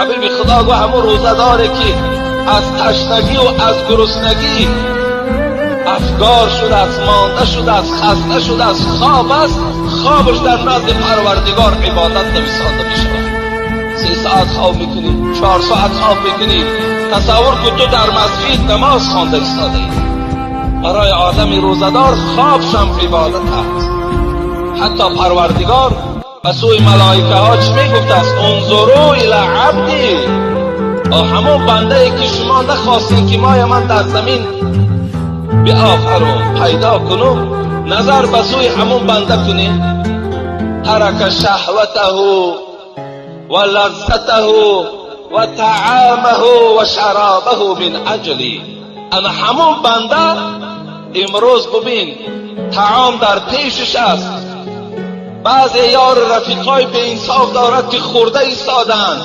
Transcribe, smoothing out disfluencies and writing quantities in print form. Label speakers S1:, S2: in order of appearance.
S1: Ҳабиби Худо гуфт: ҳамун рӯзадоре, ки аз ташнагӣ ва аз гуруснагӣ афгор шудааст, монда шудааст, хаста шудааст, хоб аст, хобаш дар назди Парвардигор ибодат нависонда мешавад. 3 соат хоб мекунӣ, 4 соат хоб мекунӣ, тасаввур кун, ту дар масҷид намоз хонда истодаӣ. Барои одами рӯзадор хобшам ибодат аст. Ҳатто Парвардигор ба сӯи малоикаҳо чӣ мегуфтааст? انظروا إلى عبدي. Ҳамон бандае, ки шумо нахостем, ки моя ман дар замин биофарум, пайдо кунум, назар ба сӯи ҳамон банда кунем. ترك شهوته ولذته وطعامه وشرابه من أجلي. Ана ҳамон банда имрӯз, бубин, таом дар пешаш аст, баъзе ёру рафиқҳои беинсоф дорад, ки хӯрда истодаанд.